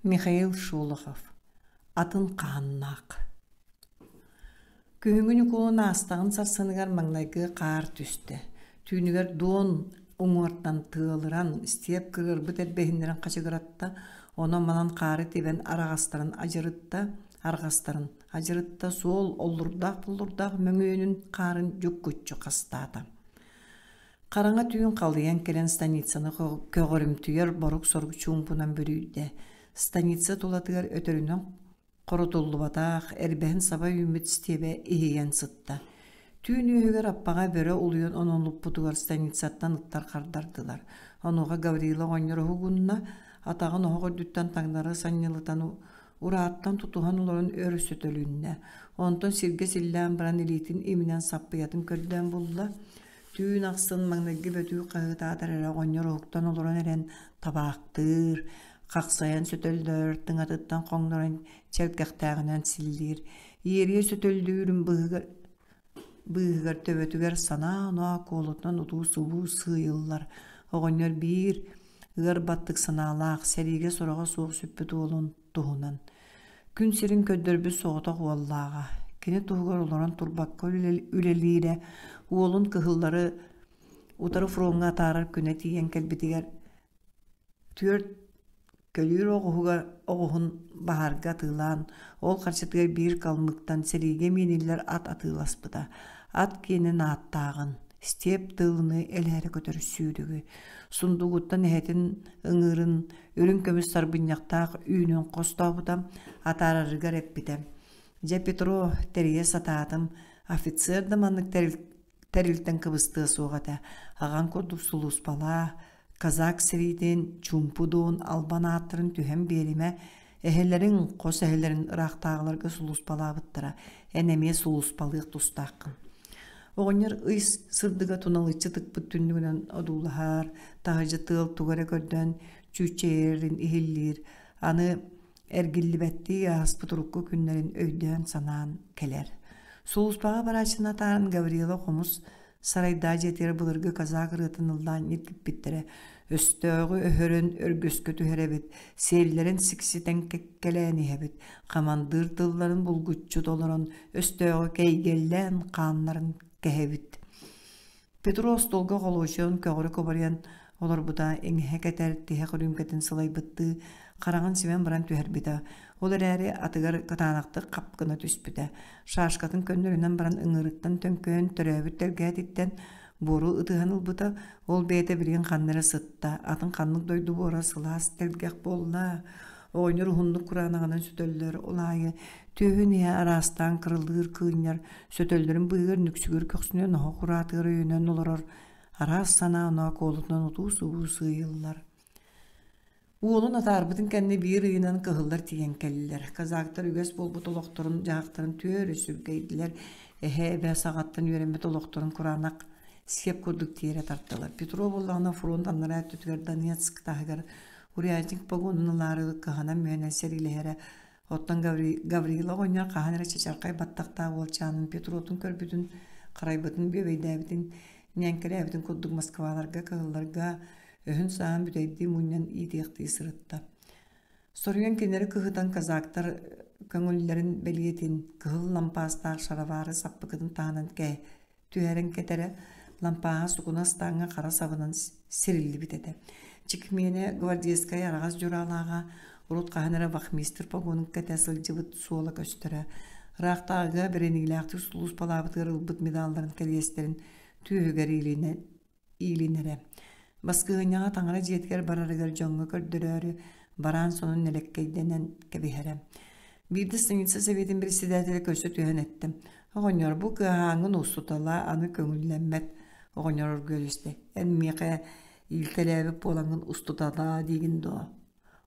Михаил Шолохов Атын хааннаах Күһүҥҥү Ньукулун аастаҕын сарсыныгар маҥнайгы хаар түстэ. Түүнүгэр дуон уҥуортан тыалыран, истиэп кыырбыт эрбэһиннэрин хачыгыратта, онон-манан хаары тибэн араҕастарын адьырытта, арҕастарын адьырытта, суол оллурдаах-буллурдаах мөҥүөнүн хаарын дьуккуччу хастаата. Хараҥа түүн халыйан кэлэн станицаны көҕөрүмтүйэр борук-сорук чуумпунан бүрүйдэ. Станица тулатыгар өтөрүнэн хорутуллубатах, эрбэһин саба үүммүт истиэбэ иһийэн сытта. Түүн үөһүгэр аппаҕа бөрө улуйан онолуппутугар станицаттан ыттар хардардылар. Онуоха Гаврила оҕонньор уһугунна, атаҕын оһох үрдүттэн таҥнары санньылытан урааттан тутуһан олорон өр сөтөлүннэ. Онтон сиргэ силлээн баран илиитин иминэн саппыйатын көрдөөн булла. Түүн ахсын маҥнайгы бөтүүк хаһыытаатар эрэ оҕонньор уһуктан олорон эрэн табаахтыыр, хахсайан сөтөллөр, тыҥатыттан хоҥнорон чэлкэхтээҕинэн силлиир. Иэрийэ сөтөллүүрүн быыһыгар, быыһыгар төбөтүгэр санаа-оноо куолутунан утуу-субуу сыыйыллар. Оҕонньор биир ыар баттык санаалаах, сэриигэ сороҕо суох сүппүт уолун туһунан. Күн сирин көрдөрбүт соҕотох уоллааҕа. Кини туһугар олорон турбакка үлэлиирэ, уолун кыһыллары утары фроҥҥа атаарар күнэ тиийэн кэлбитигэр түөрт көлүүр оҕуһугар оҕуһун баһаарга атыылаан, ол харчытыгар биир калмыктан сэриигэ мииниллэр ат атыыласпыта. Ат киэнин ааттааҕын, степ тыылыны элээрэ көтөр сүүрүгү, сундуугуттан эһэтин ыҥыырын үрүҥ көмүс сарбынньахтаах үүнүн хостообута, атаарарыгар эппитэ: «Дьэ, Петро, тэрийэ сатаатым, офицер да маннык тэрилтэн кыбыстыа суох этэ, аҕаҥ курдук сулууспалаа, казак сэриитин, чуумпу дуун албан ааттарын түһэн биэримэ, эһэлэриҥ, хос эһэлэрин ыраахтааҕыларга сулууспалаабыттара, эн эмиэ сулууспалыах тустааххын». Оҕонньор ый сырдыга туналыччы тыкпыт түннүгүнэн одуулаһар, таһырдьа тыал тугу эрэ көрдөөн чүүччэйэрин иһиллиир, аны эргиллибэттии ааспыт урукку күннэрин өйдөөн-санаан кэлэр. Сулууспаҕа барааччыны атааран Гаврила хомус сарайдаа дьиэтигэр былыргы казак ырыатын ыллаан ньиргиппиттэрэ. Өстөөҕү өһөрөн өргөскө түһэрэбит, сиэллэрин сикситэн кэккэлээн иһэбит, хамандыыр тылларын булгуччу толорон, өстөөҕү кэйгэллээн хааннарын кэһэбит. Петро остуолга холуочуйан көҕүрү кубарыйан олорбута, иҥэһэ кэтэр, тиһэх үрүүмкэтин сылайбыттыы, хараҕын симэн баран түһэрбитэ. Ол эрээри атыгар кытаанахтык хап гына түспүтэ. Шашкатын көннөрүнэн баран ыҥыырыттан төҥкөйөн төрөөбүт тэлгэһэтиттэн буору ытыһан ылбыта, ол бэйэтэ билигин ханна эрэ сытта, атын ханнык дойду буора сылаас тэлгэх буолла. Оҕонньор уһуннук кураанаҕынан сөтөллөр, ол аайы түөһүн иһэ араастаан кырылыыр кыынньар, сөтөллөрүн быыһыгар нүксүгүр көхсүнэн оһох ураатыгар өйөнөн олорор, араас санаа оноо куолутунан утуу-субуу сыыйыллар. Уолун атаарбытын кэннэ биир ыйынан кыһыллар тиийэн кэллилэр. Казактар үгэс буолбут олохторун-дьаһахтарын түөрэ сүргэйдилэр. Эһэ-эбэ саҕаттан үөрэммит олохторун кураанах сиэп курдук тиэрэ тартылар. Петро буоллаҕына фронт анараа өттүтүгэр Донецк таһыгар урядник погонун ылаары кыһанан-мүһэнэн сэриилэһэрэ. Оттон Гаврила оҕонньор хаһан эрэ чачархай баттахтаах уолчаанын Петротун көрбүтүн, харайбытын, бүөбэйдээбитин, ньээҥкэлээбитин курдук Москваларга, кыһылларга өһүн-сааһын бүтэйдии мунньан иитиэхтии сырытта. Соруйан кинилэри кыһытан казактар көҥүллэрин бэлиэтин кыһыл лампаастаах шаровары саппыкытын таһынан түһэрэн кэтэрэ, лампааһа сукуна ыстааҥҥа хара сабынан сириллибит этэ. Чикмиэнэ гвардейскай араҕас дьураалааҕа урут хаһан эрэ вахмистр погонун кэтэ сылдьыбыт суола көстөрө. Ыраахтааҕыга бэриниилээхтик сулууспалаабытыгар ылбыт медалларын кэриэстэрин түөһүгэр иилинэн иилинэрэ. Баскыһыанньаҕа таҥара дьиэтигэр барарыгар дьоҥҥо көрдөрөөрү бараан сонун нэлэккэйдэнэн кэбиһэрэ. Биирдэ станица сэбиэтин председателэ көрсө түһэн эттэ: «Оҕонньор, бу кыаһааҥҥын устуталаа, аны көҥүллэммэт». Оҕонньор оргуйа «Эн миэхэ иилтэлээбит буолаҥҥын устуталаа диигин дуо?»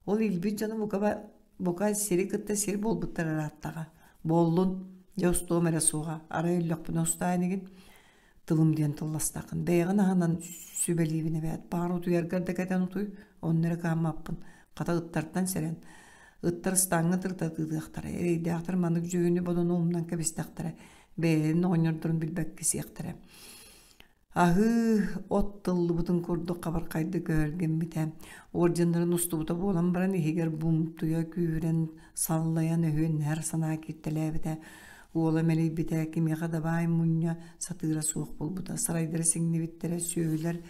Ол иилбит дьону бука, бука сири кытта сир буолбуттар ырааттаҕа. Буоллун, дьэ устуом эрэ суоҕа, арай өллөхпүнэ устаа инигин. Тылым диэн тылластаххын, бэйэҕин аһынан сүбэлиибин эбээт, баҕар утуйаргар да кэтэн утуй, онно эрэ кыһаммаппын, хата ыттартан сэрэн. Ыттар ыстааҥҥа тырытатыахтара, эрэйдээхтэр маннык дьүһүнү-бодону умнан кэбистэхтэрэ, бэйэлэрин оҕонньордорун билбэккэ сиэхтэрэ. Аһыы от тыллыбытын курдук хабархайдык өһүргэммитэ. Орденнарын устубута буолан баран иһигэр бумтуйа күүһүрэн саллайан өһүөннэһэр санаа кииртэлээбитэ. Уола мэлийбитэ, кимиэхэ да баай мунньа сатыыра суох буолбута. Сарайдара сиҥнибиттэрэ, сүөһүлэр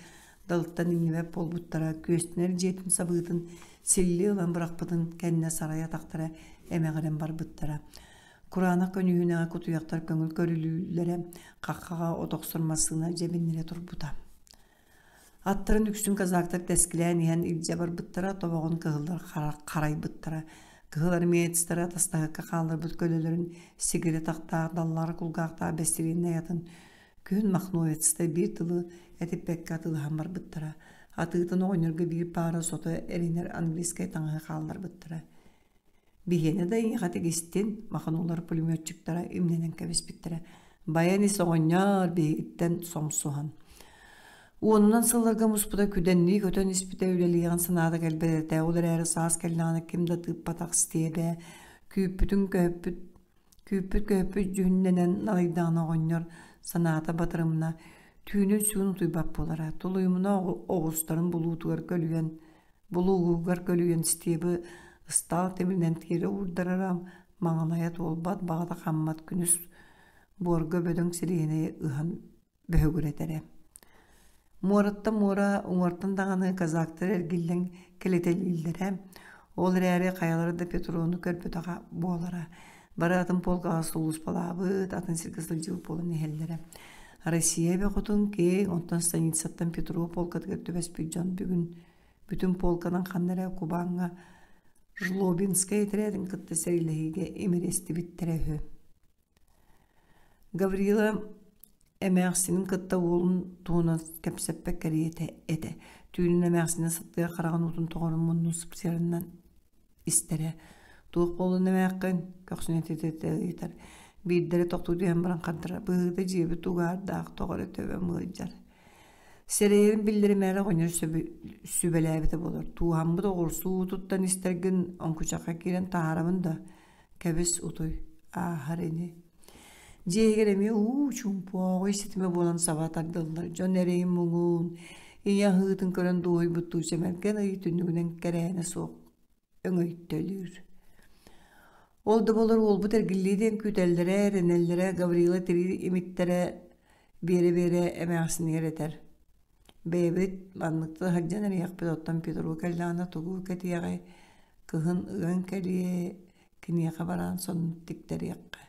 далыттан иҥнибэт буолбуттара, күөстэнэр дьиэтин сабыытын силлии ылан бырахпытын кэннэ сарай атахтара эмэҕирэн барбыттара. Кураанах көньүүһүнэҕэ кутуйахтар көҥүл көрүлүүллэрэ, хаххаҕа от охсор массыына дьэбиннирэ турбута. Аттарын үксүн казактар тэскилээн иһэн илдьэ барбыттара, тобоҕун кыһыллар харайбыттара. Кыһыл армеецтары атастаһыкка хаалларбыт көлөлөрүн сигирэ тахтаах, даллара кулгаахтаах бэстилиэннэй атын күһүн махновецтар биир тылы этиппэккэ атыылаһан барбыттара. Атыытын оҕонньорго биир паара сото эринэр английскай таҥаһы хаалларбыттара. Биһиэнэ да эйиэхэ тигистин, маханулар пулеметчиктара имнэнэн кэбиспиттэрэ. Байан ис оҕонньоор биһигиттэн сомсуһан. Уонунан сылларга муспута күдэннии көтөн испитэ үлэлиэҕин санаата кэлбэт этэ. Ол эрээри саас кэллэҕинэ ким да тыыппатах истиэбэ. Күүппүтүн көһүппүт Күүппүт көһүппүт дьүһүннэнэн налыйдаҕына оҕонньор санаата батарымна, түүнүн сүгүн утуйбат буолара. Тулуйумуна оҕустарын булуутугар көлүйэн булуугугар көлүйэн Стебы ыстаал тимиринэн тиэрэ уурдарара маҥалайа туолбат баҕата хаммат күнүс буорга бөдөҥ сэлиэһинэйи ыһан бөһүгүрэтэрэ. Муораттан муора уҥуортан даҕаны казактар эргиллэн кэлитэлииллэрэ. Ол эрээри хайалара да Петрону көрбөтөҕө буолара. Бары атын полкаҕа сулууспалаабыт, атын сиргэ сылдьыбыт буолан иһэллэрэ. Россия бөҕөтүн киэҥ, онтон станицаттан Петро полкатыгар түбэспит дьон бүгүн бүтүн полканан ханна эрэ Кубаҥҥа Жлобинскай этэрээтин кытта сэриилэһиигэ имиристибиттэрэ үһү. Гаврила эмээхсинин кытта уолун туһунан кэпсэппэт кэриэтэ этэ. Түүнүн эмээхсинэ сыттыга хараҕын уутун тоҕорун муннун сыпсыйарынан истэрэ. Туох буоллун эмээххин? Көхсүн этитэ ыйытар. Биирдэрэ тохтуу түһэн баран хардара быһыыта дьиэбит угаардаах тоҕо эрэ төбөм ыалдьар. Сэрэйэрин биллэримээри оҕонньор сүбэлээбитэ буолар. Тууһаммыт оҕурсуу уутуттан истэргин оҥкучахха киирэн таһаарабын да Кэбис утуй, ааһар ини. Дьиэ иһигэр эмиэ уу чуумпуоҕуй ситимэ буолан саба тардыллар. Дьон эрэйин-муҥун, ийэ аһыытын көрөн дуоһуйбуттуу сэмэргэн ый түннүгүнэн кэрээнэ суох өҥөйтөлүүр. Ол да буоллар уолбут эргиллии диэн күүтэллэрэ, эрэнэллэрэ Гаврила тирии имиттэрэ биэрэ-биэрэ эмээхсинигэр этэр: Бэйэбит маннык сылдьан эриэхпит, оттон Петру кэллэҕинэ тугу кэтиэҕэй, кыһын ыан кэлиэ, киниэхэ баран сонун тиктэриэххэ.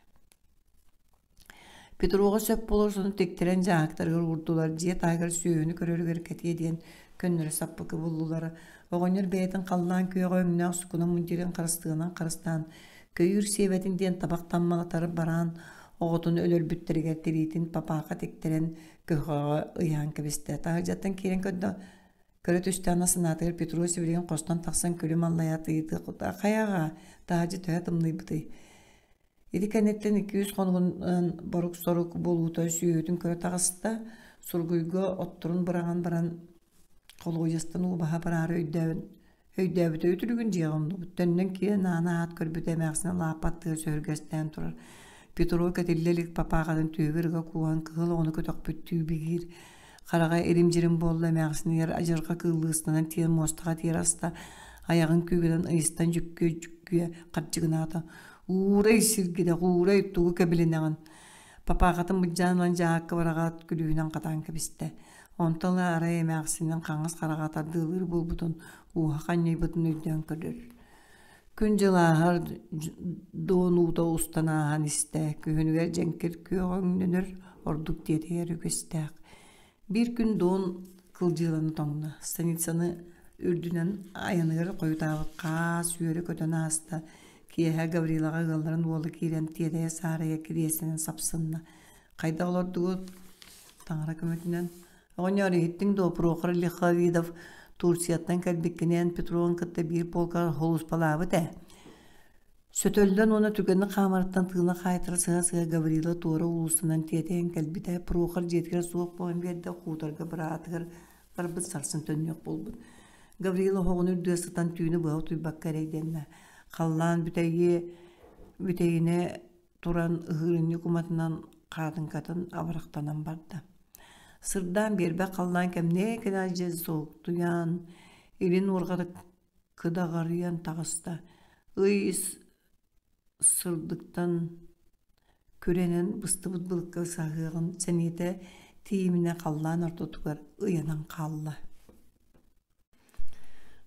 Петруга сөп буолар сону тиктэрэн дьааһыктарыгар уурдулар, дьиэ таһыгар сүөһүнү көрөрүгэр кэтиэ диэн көннөрү саппыкы буллулар. Оҕонньор бэйэтин халлаан күөҕэ өҥнөөх сукуна мундирын харыстыанан харыстаан, көйүүр сиэбэтин диэн табах таммалатар бараан оҕотун өлөрбүттэригэр тириитин папааха тиктэрэн көхөҕө ыйаан кэбистэ. Таһырдьаттан киирэн көрдө, көрө түстэҕинэ санаатыгар Петро сибилигин хостон тахсан күлүм аллайаат ыйытыах кута хайаҕа таһырдьа төһө тымныйбытый? Ити кэнниттэн 200 хонугунан борук-сорук буолуута сүөһүтүн көрө таҕыста, сургуйга отторун быраҕан баран холуодьастан убаһа бараары өйдөөбүн Өйдөөбүтэ үтүлүгүн дьиэҕэ умнубут. Төннөн киирэн ааны аат көрбүтэ эмээхсинэ лааппат тыа сөһүргэстээн турар. Петро кэтиллэ илик папаахатын түөһүгэр ыга кууһан кыһыл оҕону көтөхпүттүү бигиир. Хараҕа ирим-дьирим буолла эмээхсинигэр адьырҕа кыыллыы ыстанан тиийэн муостаҕа тиэрэ аста, айаҕын күүгэнэн ыйыстан дьүккүйэ-дьүккүйэ хардьыгынаата. «Уурай сиргидэх, уурай, тугу кэбилинэҕин?» Папаахатын мыдьаан ылан дьааһыкка быраҕаат күлүүһүнэн хатаан кэбистэ. Онтон ыла арай эмээхсинин хаҥас хараҕа тардыалыыр буолбутун, ууһа ханньайбытын өйдөөн көрөр. Күн-дьыл ааһар, дуон уута устан ааһан истэ, күһүнүгэр дьэҥкир күөх өҥнөнөр, ордук тиэтэйэр үгэстээх. Биир күн дуон кылдьыылана тоҥно, станицаны үрдүнэн айаныгар хойутаабыт хаас үөрэ көтөн ааста, киэһэ Гаврилаҕа ыалларын уола киирэн тиэтэйэ-саарайа кириэстэнэн сапсынна. Хайдах олордугут? Таҥара көмөтүнэн. Оҕонньор иһиттиҥ дуо, Прохор Лиховидов Турцияттан кэлбиккинээн Петровын кытта биир полкаҕа холуспалаабыт ээ. Сөтөллөн уонна түргэнник хаамарыттан тыына хаайтара сыһа-сыһа Гаврила туора уулуссанан тиэтэйэн кэлбитэ, Прохор дьиэтигэр суох буолан биэрдэ, хуторга быраатыгар барбыт сарсын төннүөх буолбут. Гаврила оһоҕун үрдүгэр сытан түүнү быһа утуйбакка эрэйдэннэ. Халлаан бүтэйиэ бүтэйинэ туран ыһыырынньык уматынан хаатыҥкатын абырахтанан барда. Сырдаан биэрбэх халлаан кэмниэ кэнээдьи суоктуйан, илин уорҕата кыдаҕарыйан таҕыста. Ый сырдыктан күрэнэн быстыбыт былыкка саһыаҕын сэниэтэ тиийиминэ халлаан ортотугар ыйанан хаалла.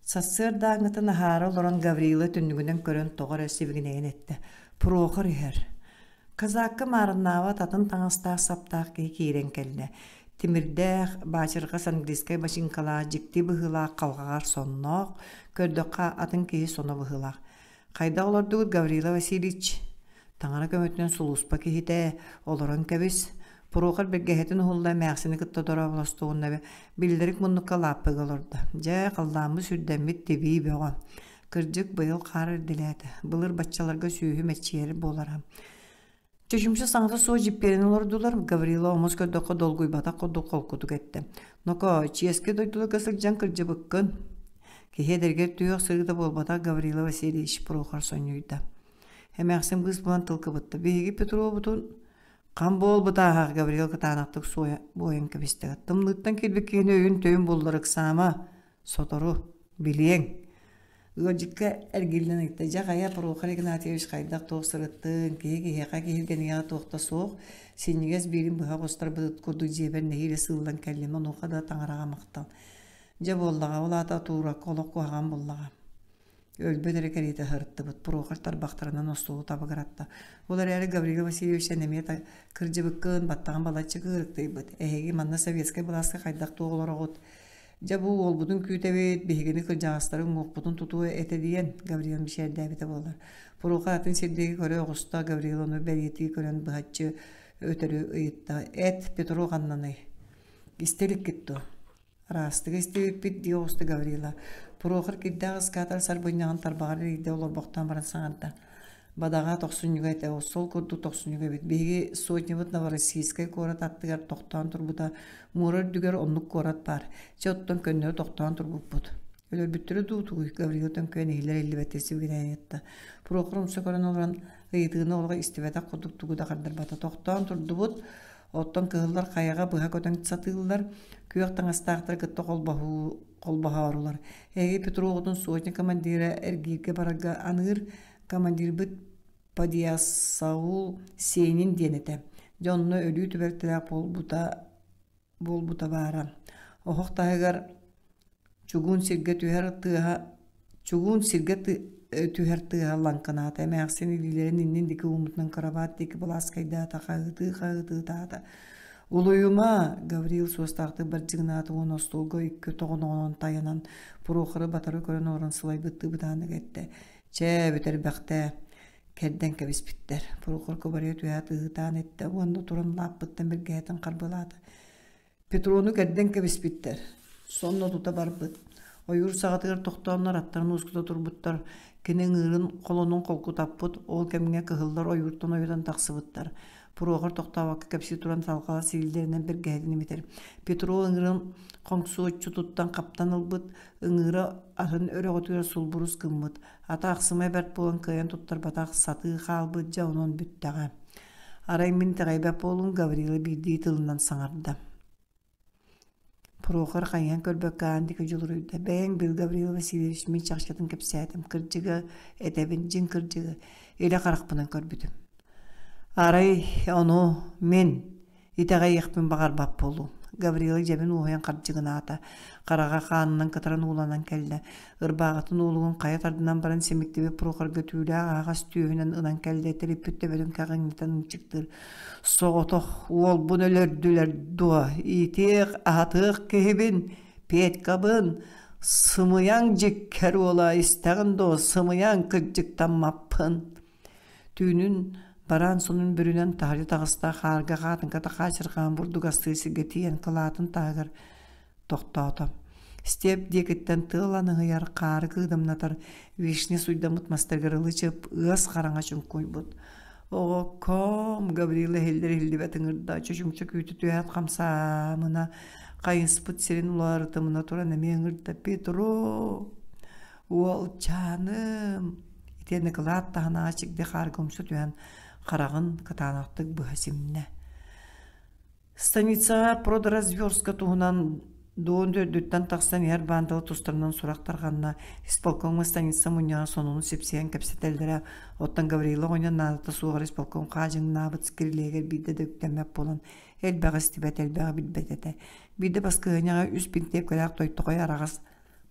Сарсыардааҥҥытын аһаара олорон Гаврила түннүгүнэн көрөн тоҕо эрэ сибигинэйэн эттэ: «Прохор иһэр». Казакка маарыннаабат атын таҥастаах-саптаах киһи киирэн кэллэ. Тимирдээх, баачырҕас английскай бачыыҥкалаах дьикти быһыылаах халҕаҕар сонноох, көрдөххө атын киһи соно быһыылаах. Хайдах олордугут, Гаврила Васильевич? Таҥара көмөтүнэн сулууспа киһитэ, олорон кэбис. Прохор бэргэһэтин уһулла эмээхсини кытта дорооболостугунна биллэрик муннукка лааппыга олордо. Дьэ, халлааммыт сүрдэммит тибии бөҕө. Кырдьык, быйыл хаар эрдэлээтэ. Былыр баччаларга сүөһү мэччийэр буолара. Чочумча саҥата суох дьиппиэрэн олордулар, Гаврила омос көрдөххө долгуйбатах курдук холкутук эттэ. «Ноко, чиэски дойдуларга сылдьан кырдьыбыккын». Киһи эдэргэр түһүөх сырыыта буолбатах Гаврила Васильевич Прохор сонньуйда. Эмээхсин быыс булан тыл кыбытта. «Биһиги Петровбутун хам буолбутааһах Гаврила кытаанахтык суойа буойан кэбистэ. Тымныыттан киирбит киһини өйүн-төйүн буллар ыксаама. Сотору билиэҥ. Ыалдьыкка эргиллэн ыйытта: «Дьэ хайа, Прохор Игнатьевич хайдах-туох сырыттыҥ, киһи киһиэхэ киһиргэниэҕэ туох да суох, синньигэс биирин быһа оҕустарбыт курдук дьиэбэр нэһиилэ сыыллан кэллим, онуоха да таҥараҕа махтал. Дьэ буоллаҕа, ол аата тууракка олох куһаҕан буоллаҕа. Өлбөт эрэ кэриэтэ сырыттыбыт, Прохор тарбахтарынан остуолу табыгыратта. Ол эрээри Гаврил Васильевич эн эмиэ кырдьыбыккын, баттаҕын балачча кыырыктыйбыт. Эһиги манна советскай былааска хайдах-туох олороҕут? Дьэ бу уолбутун күүтэбит, биһигини кырдьаҕастары уҥуохпутун тутуо этэ диэн Гаврил мичээрдээбитэ буолар. Прохор атын сирдиги көрө оҕуста, Гаврил ону бэлиэтии көрөн быһаччы өтөрү ыйытта. Эт, Петро ханнаный? Истэ иликкит дуо? Араастыга истибиппит дии оҕуста Гаврила. Прохор кирдээх ыскаатар сарбынньаҕын тарбаҕар эрийдэ олорбохтоон баран саҥарда. Бадаҕа тохсунньуга этэ, сол курдук тохсунньуга эбит. Биһиги сотнябыт Новороссийскай куорат аттыгар тохтоон турбута. Муора үрдүгэр оннук куорат баар. Чэ, оттон көннөрү тохтоон турбуппут. Өлөрбүттэрэ дуу тугуй? Гаврила төҥкөйөн иһиллэр иһиллибэттии сибигинэйэн ыйытта. Прохор умса көрөн олорон ыйытыыны олоҕо истибэтэх курдук тугу да хардарбата. Тохтоон турдубут, оттон кыһыллар хайаҕа быһа көтөн сатыыллар, күөх таҥастаахтары кытта холбоһуу холбоһоорулар. Эһиги Петровутун сотня командира эргииргэ барарга аныыр командирбыт Подъясаул Сенин диэн этэ. Дьэ онно өлүү түбэлтэлээх буолбута буолбута баара. Оһох таһыгар чугуун сиргэ түһэр тыаһа чугуун сиргэ түһэр тыаһа лаҥкынаата. Эмээхсин илиилэрин иннин диэки ууммутунан кырабаат диэки былааскайдаата, хаһыытыы-хаһыытыытаата. «Улуйума!» Гаврил суостаахтык бардьыгынаата уонна остуолга икки тоҕоноҕунан тайанан Прохоры батары көрөн олорон сылайбыттыы бытааннык эттэ: «Чээ, бүтэрбэхтээ, кэрдэн кэбиспиттэр». Прохор кубарыйа түһээт ыһыытаан эттэ уонна туран лааппыттан бэргэһэтин харбылаата. Петрону кэрдэн кэбиспиттэр. Сонно тута барбыт. Ойуур саҕатыгар тохтооннор аттарын уускута турбуттар. Кини ыҥыырын холонун холкутаппыт. Ол кэмҥэ кыһыллар ойууртан ойутан тахсыбыттар. Прохор тохтообокко кэпсии туран салҕала сиилдэринэн бэргэһэтин имитэр. Петро ыҥыырын хоҥсуоччутуттан хаптан ылбыт, ыҥыыра атын өрөҕөтүгэр сулбурус гыммыт. Ата ахсымай бэрт буолан кыайан туттарбатах, сатыы хаалбыт дьэ онон бүттэҕэ. Арай мин итэҕэйбэт буолуҥ, Гаврила биирдии тылынан саҥарда. Прохор хайыһан көрбөккө аан диэки дьулуруйда. Бэйэҥ бил, Гаврил Васильевич, мин чахчытын кэпсээтим, кырдьыгы этэбин, дьиҥ кырдьыгы, илэ харахпынан көрбүтүм. Арай ону мин Итэҕэйиэхпин баҕарбат буолуум. Гаврила дьэбин уоһуйан хардьыгынаата, хараҕа хаанынан кытаран ууланан кэллэ. Ырбааҕытын уолугун хайа тардынан баран симиттибит Прохорга түүлээх аһаҕас түөһүнэн ынан кэллэ, тириппит төбөтүн кэҕиҥнэтэн ынчыктыыр. Соҕотох уолбун өлөрдүлэр дуо? Иитиэх, аһатыах киһибин, Петькабын, сымыйаҥ дьиккэр уола, истэҕин дуо, сымыйаҥ кырдьыктаммаппын. Түүнүн бараан сонун бүрүнэн таһырдьа таҕыста хаарга хаатыҥката хаачырҕаан бурдук астыы сиргэ тиийэн кылаатын таһыгар тохтоото. Степ диэкиттэн тыал аныһыйар, хаары кыыдамнатар, вишня суйдаммыт мастарыгар ылы-чып, ыас хараҥа чуҥкуйбут. Оҕоккоом, Гаврила иһиллэр иһиллибэт ыҥырда, чочумча күүтэ түһээт хамсаамына, хайыспыт сирин уларытымына туран эмиэ ыҥырда. Петро, уолчааным, Итиэннэ кылаат таһынааҕы чигди хаарга умса түһэн, хараҕын кытаанахтык быһа симнэ. Станицаҕа продразверстка туһунан Дуон төрдүттэн тахсан иһэр баандалы тустарынан сурах тарҕанна. Исполкомҥа станица мунньаҕа сонуну сипсийэн кэпсэтэллэрэ. Оттон Гаврила оҕонньор наадата суоҕар исполком хаадьыҥнаабыт кирилиэгэр биирдэ да үктэммэт буолан элбэҕи истибэт, элбэҕи билбэт этэ. Биирдэ баскыһыанньаҕа үс бинтиэпкэлээх тойтоҕой араҕас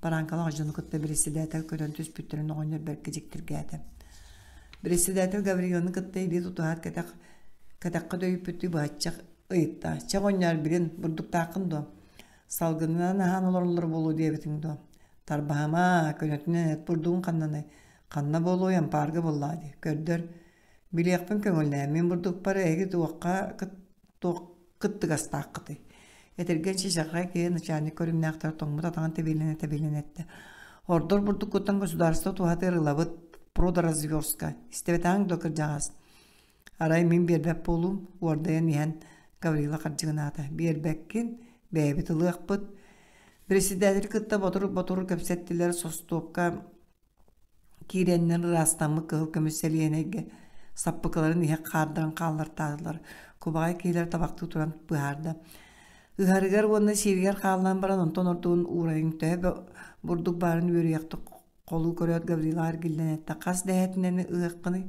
барааҥкалаах дьону кытта бэрэссэдээтэл көтөн түспүттэрин оҕонньор бэркэ дьиктиргээтэ. Председатель Гавриланы кытта илии тутуһаат кэтэх кэтэххэ дөйүппүттүү быһаччах ыйытта. Чэ оҕонньоор билин бурдуктааххын дуо? Салгынынан аһаан олороллор буолуо диэбитиҥ дуо? Тарбаһыма, көнөтүнэн эт бурдугун ханнанай? Ханна буолуой ампаарга буоллаа дии. Көрдөр. Билиэхпин көҥүллээ, мин бурдукпар эһиги туохха туох кыттыгастааххытый? Этэргэн чычархай киһи начальник көрүҥнээхтэр тоҥмут атаҕын тэбиэлэнэ-тэбиэлэнэ эттэ. Ордор бурдуккуттан государство туһатыгар ылабыт продразверстка. Истэбэтэҕиҥ дуо кырдьаҕас? Арай мин биэрбэт буолуум, уордайан иһэн Гаврила хардьыгынаата. Биэрбэккин, бэйэбит ылыахпыт. Председатели кытта ботур-ботур кэпсэттилэр, состуопка Киирэннэр ыраастаммыт кыһыл көмүс сэлиэнэйгэ саппыкыларын иһэ хаардарын хааллартаатылар, кубаҕай киһилэр табахтыы туран быһаарда: «Ыһарыгар уонна сииригэр хааллан баран онтон ордугун уурайыҥ төһө бурдук баарын үөрүйэхтик холуу көрөөт Гаврилаҕа эргиллэн эттэ: хас дэһээтинэни ыһыаххыный?»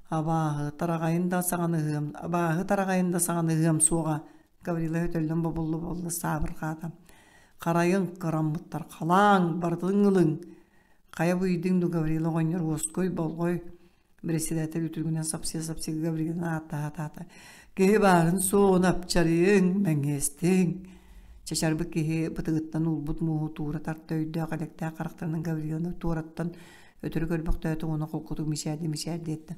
«Абааһы тараҕайын да саҕаны ыһыам, абааһы тараҕайын да саҕаны ыһыам суоҕа», Гаврила өтөллөн бобулла-бобулла саабырҕаата: «Харайыҥ, кыраммыттар, халааҥ, барытын ылыҥ!» Хайа бу ыйдыҥ дуу Гаврила оҕонньор уоскуй, болҕой, председатель үтүлүгүнэн сапсыйа-сапсыйа Гавриланы ааттаһа-ааттаата. Киһи баарын суоҕун апчарыйыҥ, мэҥиэстиҥ. Чачарбыт киһи бытыгыттан уурбут мууһу туура тарта өйдөөх элэктээх харахтарынан Гавриланы туораттан өтөрү көрбөхтөөтө уонна холкутук мичээрдии-мичээрдии эттэ.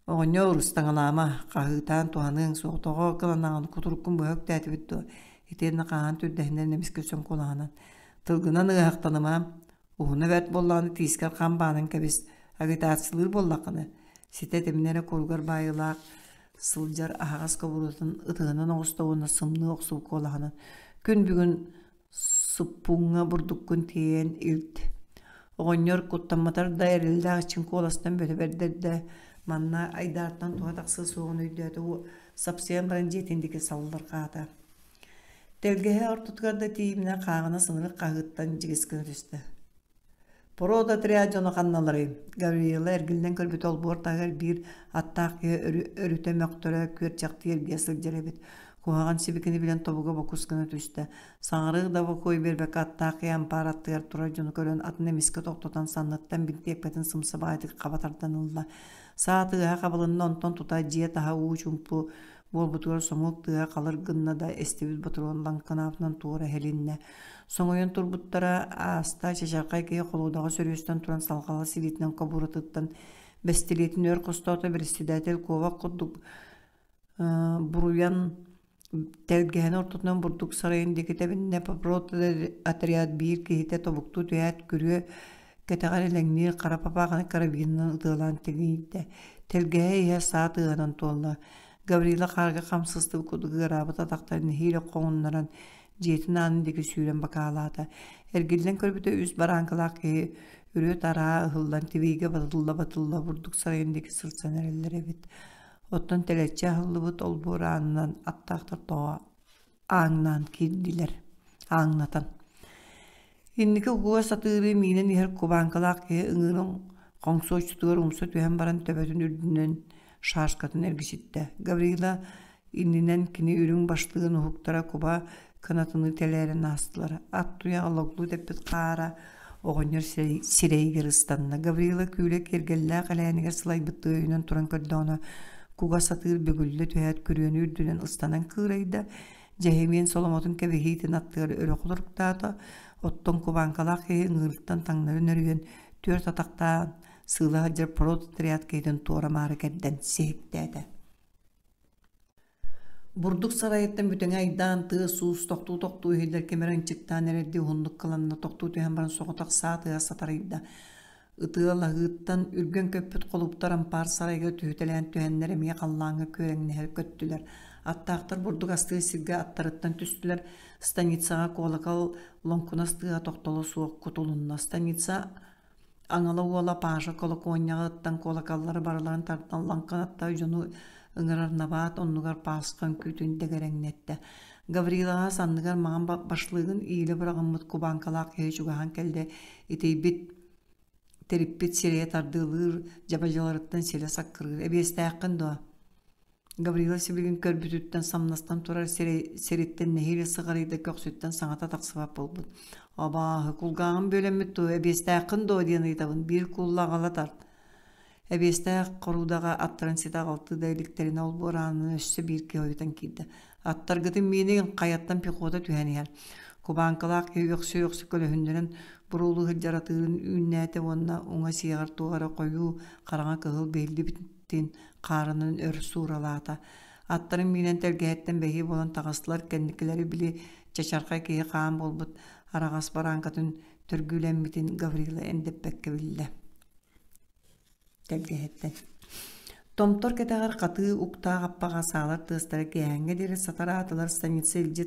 Оҕонньоор, ыстаҥалаама, хаһыытаан туһаныаҥ суох, тоҕо кыланаҕын, кутуруккун быһа үктээтибит дуо? Итиэннэ хаһан түрдэһиннэр эмискэ өсөн кулаһынан Тылгынан ыаһахтаныма, уһуна бэрт буоллаҕына тиискэр хам баанан кэбис, агитациялыыр буоллаххына, ситэ этиминэ эрэ куругар баайыылаах сылдьар аһаҕас кобуруутун ытыһынан оҕуста уонна сымныы охсуу куолаһынан күн бүгүн суппуҥҥа бурдуккун тиэйэн илт. Оҕонньор куттамматар да эрэллээх ичин куоластан бөтө бэрдэрдэ, манна айдаартан туһа тахсыа суоҕун өйдөөтө сапсыйан баран дьиэтин диэки саллырҕаата. Тэлгэһэ ортотугар да тиийиминэ хааҕына сынырык хаһыыттан дьигис гына түстэ. Пород отряд дьоно ханналарый? Гавриила эргиллэн көрбүтэ олбуор таһыгар биир аттаах киһи өрүтэ мөхтөрө күөрчэхтии эргийэ сылдьар эбит. Куһаҕан сибикини билэн тобуга бокус гына түстэ. Саҥарыы да бокуой биэрбэккэ аттаах киһи ампаар аттыгар турар дьону көрөн атын эмискэ тохтотон санныттан бинтиэпкэтин сымса баҕайытык хаба тардан ылла. Саа тыаһа хабылынна онтон тута дьиэ таһа уу чумпу буолбутугар сомуок тыаһа халыр гынна да эстибит ботуруон лаҥкынаабытынан туора эһилиннэ. Соҥойон турбуттара ааста чачархай киһи холуодаҕа сөрүөстэн туран салҕалас илиитинэн кобуратыттан бэстилиэтин өр хостоото председатель куобах курдук буруйан тэлгэһэни ортотунан бурдук сарайын диэки тэбиннэ отряд биир киһитэ тобуктуу түһээт күрүө кэтэҕэр элэҥниир хара папааханы карабинынан ытыалаан тигийдэ тэлгэһэ иһэ саа тыаһынан туолла Гаврила хаарга хамсыстыбыт курдук ыараабыт атахтарын нэһиилэ хоҥуннаран дьиэтин аанын диэки сүүрэн бакаалаата. Эргиллэн көрбүтэ үс барааҥкалаах киһи үрүө-тараа ыһыллан тибиигэ батылла-батылла бурдук сарайын диэки сырсан эрэллэр эбит. Оттон тэлэччи аһыллыбыт олбуор аанынан аттаахтар тоҕо ааҥнаан киирдилэр. Ааҥнатан. Инники угуга сатыыры миинэн иһэр кубааҥкалаах киһи ыҥыырын хоҥсуоччутугар умса түһэн баран төбөтүн үрдүнэн шашкатын эргичиттэ. Гаврила иннинэн кини үрүҥ баштыгын уһуктара куба кынатыныы тэлээрэн аастылар. Ат туйаҕа логлуу тэппит хаара оҕонньор сирэйигэр ыстанна. Гаврила күүлэ киэргэллээх элээнигэр сылайбыттыы өйүнэн туран көрдөҕүнэ, куга сатыыр бүгүллэ түһээт күрүөнү үрдүнэн ыстанан кыырайда, Дьэһимиэн соломотун кэбиһиитин аттыгар өрө холоруктаата, оттон кубааҥкалаах киһи ыҥыырыттан таҥнары нөрүйэн түөрт атахтаан сыыла сылдьар продотряд киһитин туора-маары кэрдэн сиһиктээтэ. Бурдук сарайыттан бүтэҥи айдаан тыас-уус тохтуу-тохтуу иһиллэр ким эрэ ынчыктаан эрэрдии уһуннук кыланна тохтуу түһэн баран соҕотох саа тыаһа сатарыйда. Ытыалаһыыттан үргэн көппүт холуптар ампаар сарайга түһүтэлээн түһэннэр эмиэ халлааҥҥа күөрэҥнэһэр көттүлэр. Аттаахтар бурдук астыыр сиргэ аттарыттан түстүлэр. Станицаҕа куолакал лоҥкунас тыаһа тохтоло суох кутулунна. Станица аҥала уола Паша колокуонньаҕыттан куолакаллары барыларын тардан лаҥкынатта дьону ыҥырар набаат оннугар Паасха үҥкүүтүн дэгэрэҥнэттэ. Гаврилаҕа санныгар маҥан башлыгын иилэ быраҕыммыт кубааҥкалаах киһи чугаһаан кэллэ, итийбит тэриппит сирэйэ тардыылыыр дьабадьыларыттан силэ саккырыыр. «Эбиэстээххин дуо?» Гаврила сибилигин көрбүтүттэн самнастан турар сириттэн нэһиилэ сыҕарыйда көхсүттэн саҥата тахсыбат буолбут. «Абааһы, кулгааҕым бүөлэммит дуо, эбиэстээххин дуо?» диэн ыйытабын. Биир куулла аҕала тарт. Эбиэстээх хоруудаҕа аттарын ситэ аҕалтыы да иликтэринэ олбуор аанынан өссө биир киһи ойутан киирдэ. Аттаргытын миинигин хайаттан пехота түһэн иһэр. Кубааҥкалаах киһи үөхсэ-үөхсэ көлөһүннэрэн буруолуу сылдьар атыырын үүннээтэ уонна уҥа сиэҕэр туох эрэ хойуу хараҥа кыһыл биһиллибитин хаарынан өр сууралаата. Аттарын миинэн тэлгэһэттэн бэһиэ буолан таҕыстылар, кэнникилэри били чачархай киһи хаан буолбут араҕас барааҥкатын төргүүлэммитин Гаврила эндэппэккэ биллэ. Тэлгэһэттэн. Томтор кэтэҕэр хатыы уктаах аппаҕа саалар тыастара киэһээҥҥэ диэри сатараатылар станица илдьи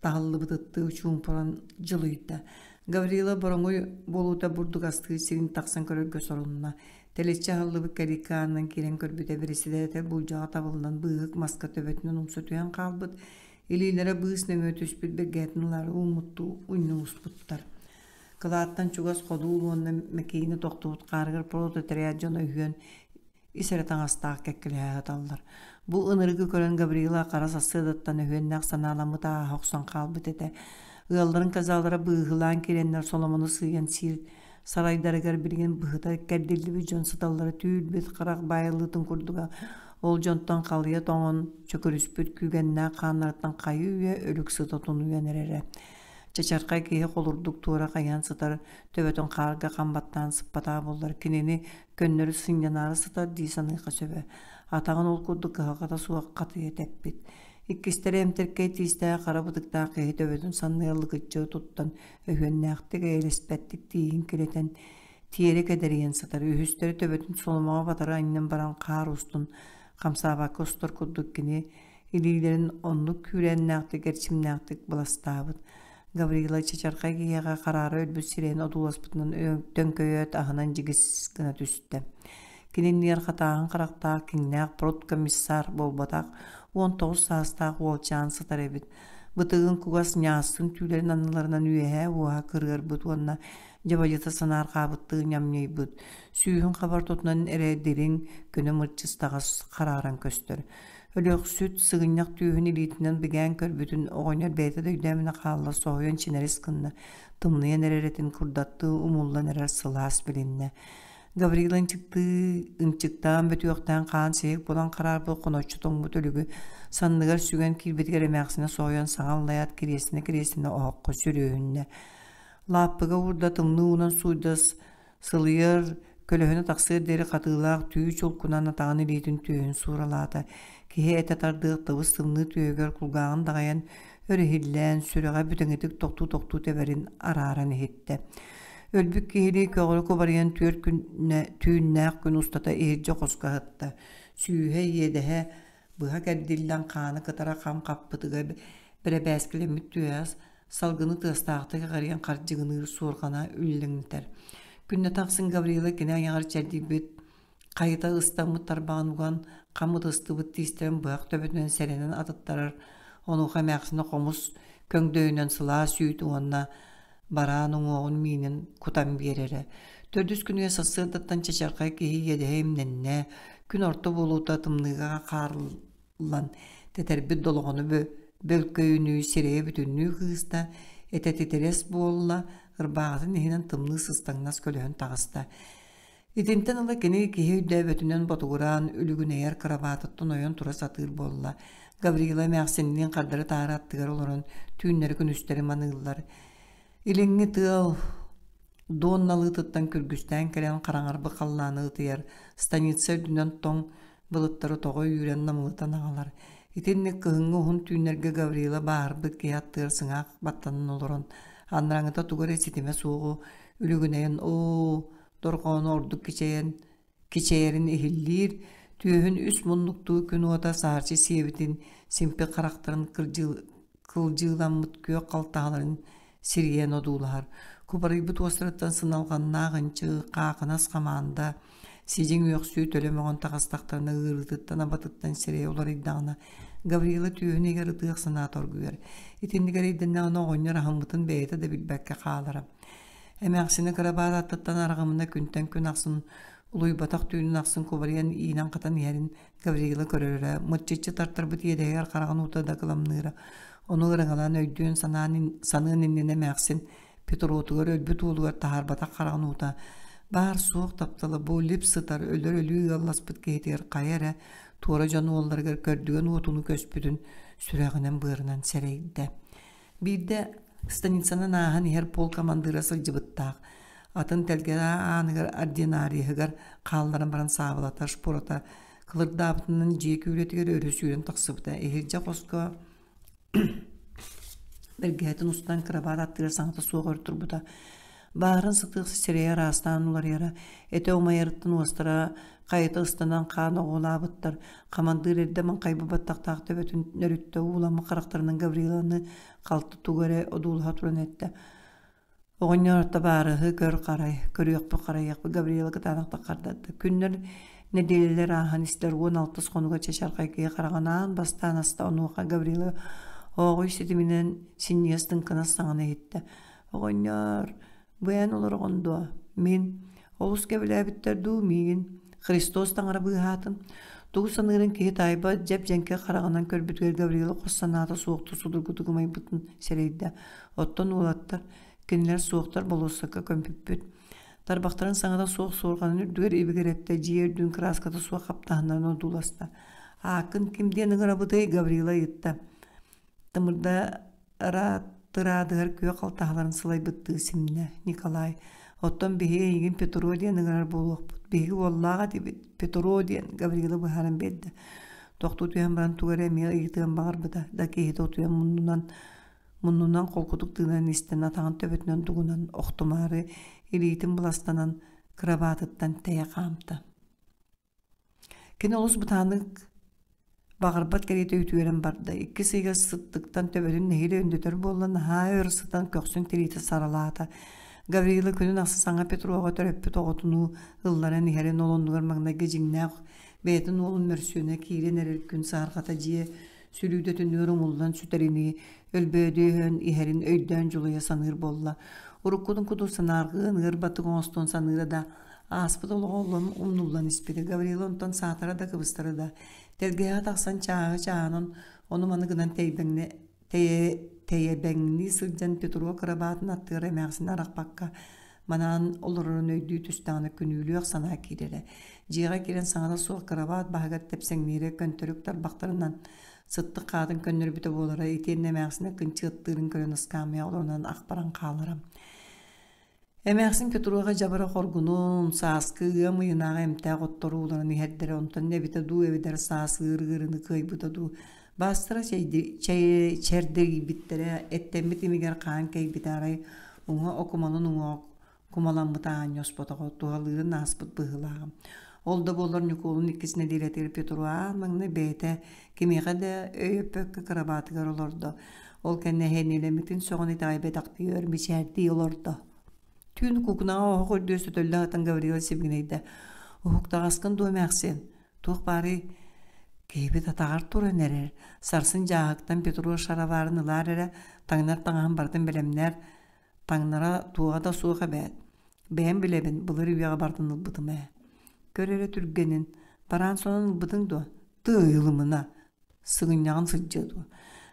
таһыллыбытыттыы чуумпуран дьылыйда. Гаврила бороҥуй буолуута бурдук астыы сирин тахсан көрөргө сорунна. Тэличчи аһыллыбыт кэлииккэ аанынан киирэн көрбүтэ бэрэссэдээтэл булдьаҕа табыллан быыһык маска төбөтүнэн умса түһэн хаалбыт, илиилэрэ быыс нөҥүө түспүт бэргэһэтин ылаары ууммуттуу унньулуспуттар. Кылааттан чугас ходуул уонна мэкиини тохтубут хаарыгар прототряд дьоно үһүөн ис эрэ таҥастаах кэккэлэһэ сыталлар. Бу ынырыгы көрөн Гаврила хара сарсыардаттан өһүөннээх санааламмыт ааһа охсон хаалбыт этэ. Ыалларын казалара быыһылаан киирэннэр соломону сыыйан сиир сарайдарыгар билигин быһыта кэрдиллибит дьон сыталлара түүл-бит харах баайыллыытын курдуга ол дьонтон халыйа тоҥон чөкөрүспүт күүгэннээх хааннарыттан хайыы-үйэ өлүк сыта тунуйан эрэрэ. Чачархай киһи холурдук туора хайыһан сытар, төбөтүн хаарга хам баттаан сыппатаҕа буоллар, кинини көннөрү сынньанаары сытар дии саныахха сөбө. Атаҕын ол курдук кыһалҕата суох хатыйа тэппит. Иккистэрэ эмтэркэй тиистээх хара бытыктаах киһи төбөтүн санныгар лыкыччы туттан, өһүөннээхтик, эйэлэспэттик тииһин килэтэн, тиэрэ кэдэрийэн сытар. Үһүстэрэ төбөтүн соломоҕо батары анньан баран хаар устун хамсаабакка устар курдук кини Илиилэрин оннук күүрээннээхтик, эрчимнээхтик быластаабыт. Гаврила чачархай киһиэхэ хараара өлбүт сирэйин одууласпытынан төҥкөйөөт аһынан дьигис гына түстэ. Кини иннигэр хатааһын харахтаах киҥнээх продкомиссар буолбатах, 19 саастаах уолчаан сытар эбит. Бытыгын кугас ньаассын түүлэрин анныларынан үөһээ уоһа кырыарбыт уонна дьабадьыта санаарҕаабыттыы ньамньыйбыт, сүүһүн хабар тутунан эрэ дириҥ, көнө мырчыстаҕас харааран көстөр. Өлүөхсүт сыгынньах түөһүн илиитинэн бигээн көрбүтүн оҕонньор бэйэтэ да өйдөөмүнэ хаалла, соһуйан чинэрис гынна, тымныйан эрэр этин курдаттыы умуллан эрэр сылаас билиннэ. Гаврила ынчыктыы, ынчыктаан бөтүөхтээн хаан сиһик буолан хараарбыт хоноччу тоҥмут өлүгү санныгар сүгэн киирбитигэр эмээхсинэ соһуйан саҥа аллайаат кириэсинэ-кириэсинэ оһоххо сүрүөһүннэ. Лааппыга уурда тымныы уунан сууйда Сылыйар, көлөһүнэ тахсыар диэри хатыылаах түү чулкунан атаҕын илиитин түөһүн сууралаата. Киһи этэ тардыах тыбыс-тымныы түөһүгэр кулгааҕын даҕайан, өр иһиллээн, сүрэҕэ бүтэҥитик тохтуу-тохтуу тэбэрин арааран иһиттэ. Өлбүт киһилии көҕөрө кубарыйан түөрт күннэ түүннээх күн устата иһирдьэ хоско аһытта. Сүүһэ иэдэһэ быһа кэрдиллэн хаана кытара хам хаппытыгар бэрэбээскилэммит түөһэ салгыны тыастаахтык эҕэрийэн хардьыгыныыр суорҕана үллэҥнэтэр. Күннэтэ ахсын Гаврила кини айаҕар чэрдийбит хайыта ыстаммыт тарбаҕын уган, хам ытыстыбыт тиистэрин быһах төбөтүнэн сэрэнэн атыттарар, онуоха эмээхсинэ хомус көҥдөйүнэн сылаас үүт уонна бараан уҥуоҕун миинин кутан биэрэрэ. Төрдүс күнүгэр сарсыардаттан чачархай киһи иэдэһэ имнэннэ, күн орто буолуута тымныыга хаарлан тэтэрбит долоҕону бөлкөйүнүү сирэйэ бүтүннүү кыыста, этэ титирэс буолла, ырбааҕытын иһинэн тымныы сыстаҥнас көлөһөн таҕыста. Итинтэн ыла кини киһи өйдөөбөтүнэн ботугураан үлүгүнэйэр кырабаатыттан ойон тура сатыыр буолла. Гаврила эмээхсинниин хардары-таары аттыгар олорон түүннэри-күнүстэри маныыллар. Илиҥҥи тыал Дон налыытыттан күргүстээн кэлэн хараҥарбыт халлааны ытыйар, станица үрдүнэн тоҥ былыттары тоҕо үүрэн намылытан аҕалар. Итинник кыһыҥҥы уһун түүннэргэ Гаврила бааһырбыт киһи аттыгар сыҥаах баттанан олорон, анарааҥҥыта тугу эрэ ситимэ суоҕу үлүгүнэйэн оо, дорҕоону ордук кичэйэн кичэйэрин иһиллиир, түөһүн үс муннуктуу күн уота саарчы сиэбитин симпит харахтарын кылдьыыламмыт күөх халтаһаларын сирийэн одуулаһар. Кубарыйбыт уостарыттан сыналҕаннаах ынчыы, хаахынас хамаанда Сидьиҥ үөхсүү төлө мөҕөн таҕыстахтарына ыарыытыттан абатыттан сирэйэ уларыйдаҕына, Гаврила түөһүн иһигэр ытыах санаата оргуйар. Итинник эрэйдэннэҕинэ оҕонньор аһыммытын бэйэтэ да билбэккэ хаалара. Эмээхсинэ кырабаат аттыттан араҕымына күнтэн күн ахсын улуйбатах түүнүн ахсын кубарыйан иинэн-хатан иһэрин Гаврила көрөрө, мыччыччы тартарбыт иэдэһигэр хараҕын уута да кыламныыра. Ону ырыҥалаан өйдүөн санаан, саныан иннинэ эмээхсин Петротугар өлбүт уолугар таһаарбатах хараҕын уута баар-суох таптала бу лип сытар өлөр өлүү ыалласпыт киһитигэр хайа эрэ туора дьон уолларыгар көрдүгэн уотуну көспүтүн сүрэҕинэн-быарынан сэрэйдэ. Биирдэ станицанан ааһан иһэр полк хамандыыра сылдьыбыттаах. Атын тэлгэһэ ааныгар ординариһыгар хаалларан баран саабылата, шпората кылырдаабытынан дьиэ күүлэтигэр өрө сүүрэн тахсыбыта. Иһирдьэ хоско Бэргэһэтин устан кырабаат аттыгар саҥата суох өр турбута. Баарын сытыахса сирэйэ араастаан уларыйара, этэ умайарыттан уостара хайыта ыстанан хаан оҕолаабыттар. Хамандыыр эрдэ маҥхайбыт баттахтаах төбөтүн нөрүттэ ууламмыт харахтарынан Гавриланы халты тугу эрэ одуулаһа туран эттэ. Оҕонньор табаарыһы көр-харай, көрүөхпүт-харайыахпыт Гаврила кытаанахтык хардарда. Күннэр, нэдиэлэлэр ааһан истэр 16 хонуга чачархай киһи хараҕын аан бастаан аста. Онуоха Гаврила ооҕуй ситиминэн синньигэс тыҥкынас саҥаны иһиттэ. Оҕонньоор, бу эн олороҕун дуо? Мин олус кэбилээбиттэр дуу миигин? Христос таҥара быыһаатын. Тугу саныырын киһи таайбат дьэп-дьэҥкэ хараҕынан көрбүтүгэр Гаврила хос санаата суохтуу судургутук ымайбытын сэрэйдэ. Оттон уолаттар, кинилэр суохтар болуоссакка көмпүппүт. Тарбахтарын саҥата суох суорҕанын үрдүгэр ибигирэттэ, дьиэ үрдүн кырааската суох хаптаһыннарын одууласта. «Ааккын ким диэн ыҥырабытый?» Гаврила ыйытта. Тымырда тыраадыһар күөх халтаһаларын сылайбыттыы симнэ Николай. «Оттон биһиги эйигин Петро диэн ыҥырар буолуохпут. Биһиги уоллаах этибит. Петро диэн» Гаврила быһааран биэрдэ. Тохтуу түһэн баран тугу эрэ эмиэ ыйытыан баҕарбыта да киһитэ утуйан муннунан Муннунан холкутук тыынан истэн атаҕын төбөтүнэн дугунан охтумаары илиитин быластанан кырабаатыттан тэйэ хаамта. Кини олус бытааннык баҕарбат кэриэтэ үтүөрэн барда. Иккис ыйга сыттыктан төбөтүн нэһиилэ өндөтөр буолла, наһаа өр сытан көхсүн тириитэ саралаата. Гаврила күнүн ахсын саҥа Петрова төрөппүт оҕотунуу ылларан иһэрин ол оннугар маҥнайгы дьиҥнээх бэйэтин уолун мөрсүөнэ киирэн эрэр күн саһарҕата дьиэ сүлүүдэ түннүгэр умуллан сүтэринии, өлбөөдүйэн иһэрин өйдөөн дьулуйа саныыр буолла. Уруккутун курдук санаарҕыан, ыар баттык оҥостон саныыра да, ааспыт олоҕо умнуллан испитэ. Гаврила онтон саатара да кыбыстара да, тэлгэһэҕэ тахсан чааһы чааһынан ону-маны гынан тэйбэҥнэ тэйэбэҥнии сылдьан Петро кырабаатын аттыгар эмээхсин арахпакка манаан олорорун өйдүү түстэҕинэ күнүүлүөх санаа киирэрэ. Дьиэҕэ киирэн саҥата суох кырабаат баһыгар тэпсэҥниирэ көнтөрүк тарбахтарынан сыттык хаатын көннөрбүтэ буолара итиэннэ эмээхсинэ кынчыаттыырын көрөн ыскаамыйа олорунан ах баран хаалара. Эмээхсин Петруха дьабара хоргунун, сааскы ыам ыйынааҕы эмтээх оттору ууларан иһэрдэрэ онтон эбитэ дуу эбэтэр саас ыар ыарыыны кыайбыта дуу Баастара чэрдийбиттэрэ, эттэммит имигэр хаан кэйбитэ арай уҥа окумалын уҥуох кумаламмыта аанньа оспотоҕо, туһалыырын ааспыт быһыылааҕа. Ол да буоллар Ньукуолун иккис нэдиэлэтигэр Петр аан маҥнай бэйэтэ кимиэхэ да өйөппөккө кырабаатыгар олордо. Ол кэннэ эһэниилэммитин сөҕөн итэҕэйбэтэхтии өр мичээрдии олордо. Түүн куукунаҕа оһох үрдүө сөтөллө сытан Гаврила сибигинэйдэ: «Уһуктаҕаскын дуо эмээхсиэн? Туох баарый? Киһибит атаҕар туран эрэр. Сарсын дьааһыктан Петро шароварын ылаар эрэ, таҥнар таҥаһын барытын бэлэмнээр. Таҥнара туоҕа да суох эбээт. Бэйэм билэбин, былыр үйэҕэ барытын ылбытым ээ. Көр эрэ түргэнин, бараан сонун ылбытыҥ дуо? Тыый ылымына, сыгынньаҕын сылдьыа дуо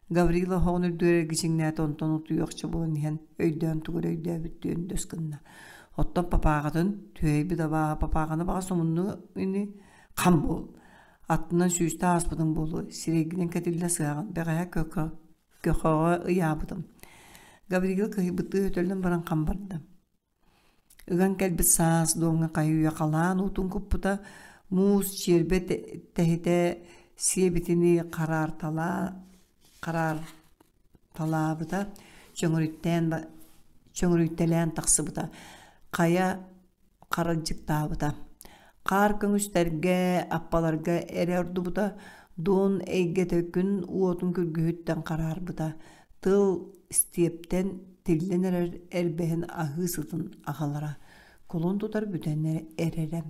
Гаврила оһоҕун үрдүгэр эргичиҥнээтэ онтон утуйуохча буолан иһэн өйдөөн тугу эрэ өйдөөбүттүү өндөс гынна оттон папааҕытын түһэйбит абааһы папааҕаны баҕас умуннуҥ ини хам буол аттынан сүүстэ ааспытыҥ буолуо сирэйгинэн кэтиллэ сыһаҕын бэҕэһээ көхөҕө ыйаабытым Гаврила кыһыйбыттыы өтөллөн баран хам барда Ыган кэлбит саас дуомҥа хайы-үйэ халаан уутун куппута, муус чиэрбэ тэһитэ сиэбитинии хараарталаабыта, чөҥөрүйтэлээн тахсыбыта, хайа харалдьыктаабыта. Хаар көҥүстэргэ, аппаларга эрэ ордубута, дуон эйгэтэ күн уотун күргүһүттэн хараарбыта, тыл истиэптэн тиллэн эрэр эрбэһин аһыы сытын аҕалара, кулун тутар бүтэн эрэрэ.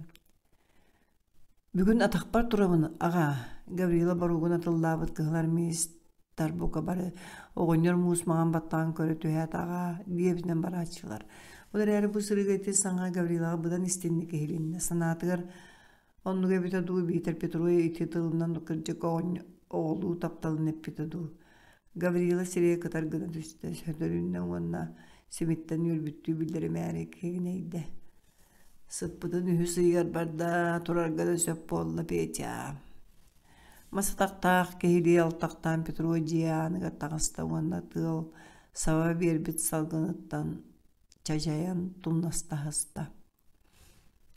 Бүгүн атахпар турабын, аҕаа, Гаврила боруогун атыллаабыт кыһыл армеецтар бука бары оҕонньор муус маҥан баттаҕын көрө түһээт аҕаа диэбитинэн барааччылар. Ол эрээри бу сырыыга ити саҥа Гаврилаҕа быдан истинник иһилиннэ. Санаатыгар оннук эбитэ дуу, биитэр Петро ити тылынан кырдьык оҕолуу тапталын эппитэ дуу. Гаврила сирэйэ кытар гына түстэ, сөтөрүннэ уонна симиттэн үөрбүттүү биллэримээри киҥинэйдэ. Сыппытын үһүс ыйыгар барда, турарга да сөп буолла Петя. Мас атахтаах киһилии алтахтаан Петро дьиэ ааныгар таҕыста уонна тыал саба биэрбит салгыныттан чачайан тумнастаһыста.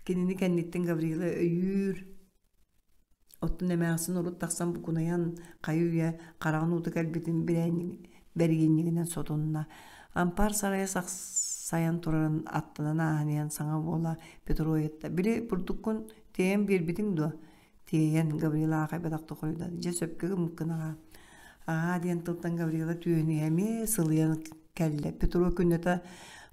Кинини кэнниттэн Гаврила өйүүр, Оттон эмээхсин урут тахсан букунайан хайы-үйэ хараҕын уута кэлбитин бэриинньигинэн сотунна. Ампаар сарайа сахсайан турарын аттынан ааһан иһэн саҥа буола Петро ыйытта: «Били бурдуккун тиэйэн биэрбитиҥ дуо?» «Тиэйэн», Гаврила аахайбатахта хоруйдаата. «Дьэ сөпкө гыммыккын аҕаа». «Аҕаа» диэн тылтан Гаврила түөһүн иһэ эмиэ сылыйан кэллэ. Петро күннэтэ